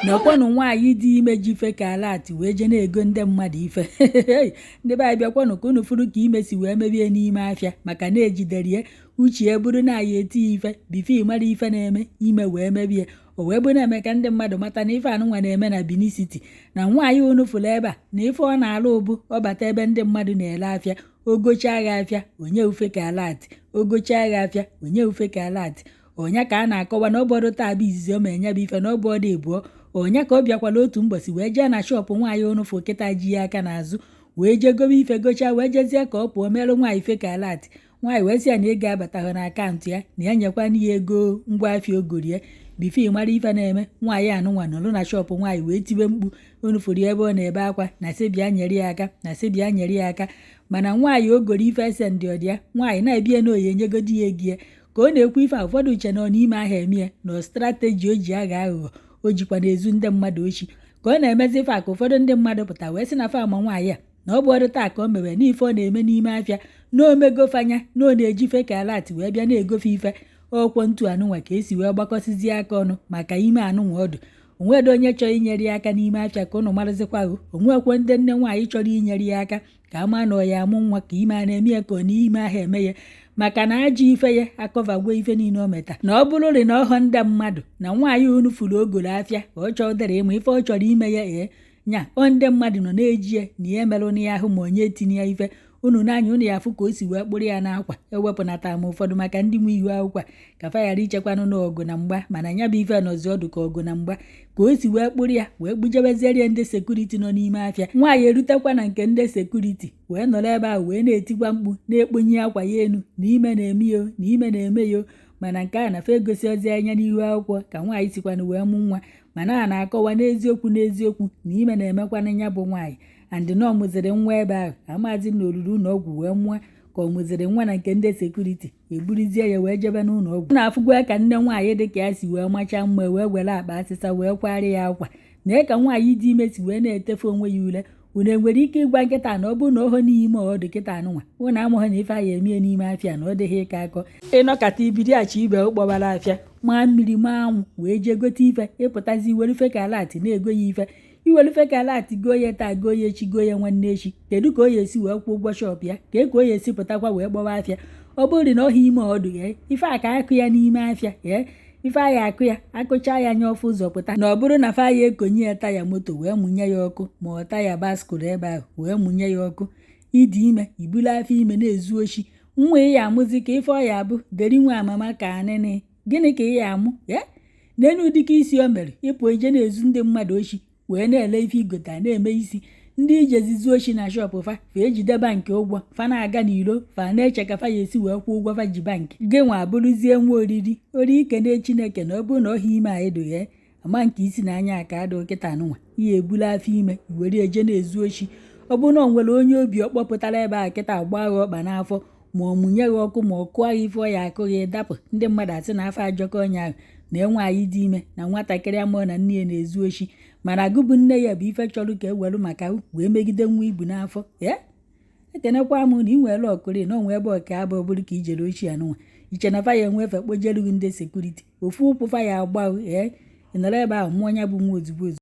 Nakwanụ nwaanyị dị ime ji fake alert wee jee na-ego ndị mmadụ ife. Ndị be anyị, bịakwanụ ka unu furu ka ime si wee mebie n'ime afịa, maka na ejidere ya uche ya bụrụ na ya eti ife before mara ife na-eme, ime wee mebie. O wee bụ na-eme ka ndị mmadụ mata na ife anụnwa na-eme na Benin City, na nwaanyị unu fụrụ ebe a na ife ọ na-alụ ụbụ ọbata ebe ndị mmadụ na-ele afịa, ogocha agha afịa onye fake alert, ogocha agha afịa onye fake alert. Onye ka a na-akọwa na ọ bụrụ taa bụ izizi o ma enye bụ ife na ọ bụ ọdụ ịbụọ onye ka ọ bịakwala otu mbọsị wee jee na shop nwaanyị ụnụfụ kịta ji ya aka n'azụ wee jee gobe ife, gochaa wee jezie ka ọ pụọ merụ nwaanyị fake alert. Nwaanyị wee sị ya na ego abataghị na account ya, na ya nyekwana ya ego ngwa afịa ogorie. Before mara ife na-eme, nwaanyị anụnwa nọrọ na shop nwaanyị wee tibe mkpu. Onufuru ebe ọ na-ebe akwa na sị bịa nyere ya aka, na sị bịa nyere ya aka, mana nwaanyị ogoro ife ese ndị ọdịya nwaanyị na-ebie na oyi enyegodi ya ego ya. Ka ọ na-ekwu ife a, ụfọdụ uche na ọ n'ime ahịa eme ya na strategy o ji aghọ aghụghọ o jikwa na-ezu ndị mmadụ ochi. Ka ọ na-emezi ife a, ka ụfọdụ ndị mmadụ pụta wee sị na fa ama nwaanyị a, na ọ bụ ọrụ taa ka o mere n'ife ọ na-eme n'ime afịa, na omegofanya na ọ na-eji fake alert wee bịa na-egofe ife. Ọkwọ ntu anụnwa ka esi wee gbakọsizie aka ọnụ maka ime anụnwa ọdụ onwedo onye chọrọ inyere ya aka n'ime afịa, ka ụnụ marụzikwa onwekwe ndị nne nwaanyị chọrọ inyere ya aka ka ama na ọ ya amụ nwa, ka ime a na-eme ya, ka ọ n'ime ahịa eme ya, maka na ajọ ife ya akọvagwo ife niile o meta. Na ọ bụrụrị na ọhọ ndị mmadụ na nwaanyị unu furu ogolo afịa ka ọ chọdịrị ịma ife ọ chọrọ ime ya, ee nya ọ ndị mmadụ nọ na-eji ya na ihe merụ na ya ahụ ma onye etinye ya ife unu n'anya unu ya afụ ka o si wee kpụrụ ya n'akwa. Ewepụnata m ụfọdụ maka ndị nwe ihu akwụkwọ a ka fa ghara ichekwanụ n'ọgụ na mgba, mana ya bụ ife nọzi ọdụ ka ọgụ na mgba. Ka o si wee kpụrụ ya wee kpujebeziere ndị security nọ n'ime afịa, nwaanyị erutekwa na nke ndị security wee nọrọ ebe ahụ wee na-etikwa mkpu, na-ekponye akwa ya enu na ime na-eme yo, na ime na-eme yo. Mana nke a na fa egosi ozi anya n'ihu akwụkwọ ka nwaanyị sikwanụ wee mụ nwa, mana a na-akọwa n'eziokwu n'eziokwu na ime na-emekwanụ ya bụ nwaanyị, and na ọ mụziri nwa ebe ahụ. Amazi na oruru ụlọ ọgwụ wee mụọ, ka ọ mụziri nwa na nke ndị security eburizie ya wee jebe n'ụlọ ọgwụ. Na-afụgwa ka nne nwaanyị dị ka ya si wee machaa mma wee were akpa asịsa wee kwara ya akwa na ka nwaanyị dị ime si wee na-etefe onwe ya ule. Unu enwere ike ịgwa nkịta na ọ bụrụ na oho n'ime ọdụ kịta anụnwa unu amụghị na ife anyị emie n'ime afịa na ọ dịghị ịka akọ ịnọkata ibiri achi ibe ụkpọbara afịa maa mmiri maa anwụ wee jee gote ife, ịpụtazi iwere fake alert na-ego ya ife. Iwere fake alert goo ya taa, goo ya echi, goo ya nwanne echi, kedu ka o ya esi wee kwụọ ụgwọ shop ya? Ka o ya esi pụtakwa wee gbawa afịa? Ọ bụrụ na ọha ime ọdụ ya ife a ka akụ ya n'ime afịa ee ife aya akụ ya akụcha ya anya ọfụ ụzọ pụta, na ọ bụrụ na fa ya ekonye ya taya moto wee mụnye ya ọkụ, ma ọ taya bicycle ebe ahụ wee mụnye ya ọkụ. Ịdị ime, ibulu afọ ime na-ezu oshi, nwa ị ya amụzi ka ife ọ ya abụ deri nwa amama ka anịnị gịnị ka ị ya amụ ee n'elu dịka isi o mere ịpụ ije na-ezu ndị mmadụ oshi wee na-ele ife igota na-eme isi ndị ijezizu oshi na shop fa fa ejide bank ụgwọ, fa na-aga n'iro, fa na-eche ka fa ya esi wee kwụọ ụgwọ fa ji bank. Gị nwa abụrụzie nwa oriri ori ikene Chineke na ọ bụrụ na ọha ime anyị doghe ama nke isi na anya aka adụ kịta anụnwa ihe ebulu afọ ime were eje na-ezu oshi. Ọ bụrụ na ọ nwere onye obi ọkpọpụtara ebe a kịta gbaa gị ọkpa n'afọ, ma ọ mụnye gị ọkụ, ma ọ kụọ gị ife ọ ya akụ gị dapụ, ndị mmadụ asị na afọ ajọka onye ahụ na enwe anyị dị ime na nwatakịrị amụọ na nne ya na-ezu oshi, mana agụbụ nne ya bụ ife chọrọ ka e were maka wee megide nwa ibu n'afọ. Ee, ekenekwa m na ị nwere ọkụrị na onwe ebe ọka abụ bụrụ ka ijere ochie anụnwa iche na faya enwe efe kpojeru gị ndị security ofu ụkwụ faya agba. Ee, ị nọrọ ebe ahụ mụọ ya bụ nwa ozugbo ozugbo.